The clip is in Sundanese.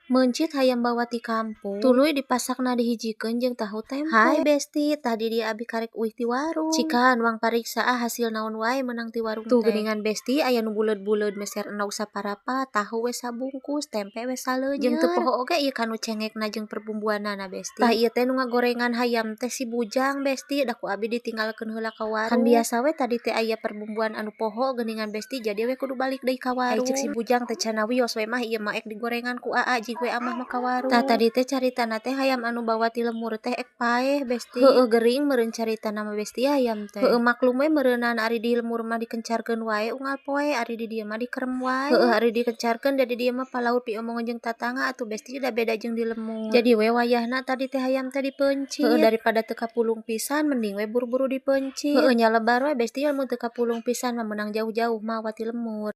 Meuncit hayam bawa ti kampung, tuluy dipasakna dihijikeun jeung tahu tempe. Hai Besti, tadi dia abi karek uih ti warung. Cikan wang pariksa ah hasil naon wae meunang ti warung teh. Tuh geuningan, Besti, aya nu buleud-buleud meser endog saparapat, tahu we sabungkus, tempe we saleunyeun. Jeung teu poho oge ieu kanu cengekna jeung perbumbuanana, Besti. Tah, ieu teh nu ngagorengan hayam teh si Bujang, Besti, da ku abi ditinggalkeun heula ka warung. Kan biasa we tadi teh aya perbumbuan anu poho geuningan, Besti, jadi we kudu balik deui ka warung. Ai ceuk si Bujang teh cenah, "Wios we mah, ieu mah ek digorengan ku Aa," jig we amah mah ka warung. Tah, tadi teh caritana teh hayam anu bawa ti lemur teh ek paeh, Besti. Heueuh, gering meureun caritana mah, Besti, hayam teh. Heueuh, maklum we meureunan ari di lemur mah dikencarkeun wae unggal poe, ari di dieu mah dikerem wae. Heueuh, ari dikencarkeun da di dieu mah palaur piomongan jeung tatangga atuh, Besti, da beda jeung di lemur. Jadi we wayahna tadi teh hayam teh dipeuncit. Heueuh, daripada teu kapulung pisan mending we buru-buru dipeuncit. Heueuh, nya lebar we, Besti, lamun teu kapulung pisan mah meunang jauh-jauh mawa ti lemur.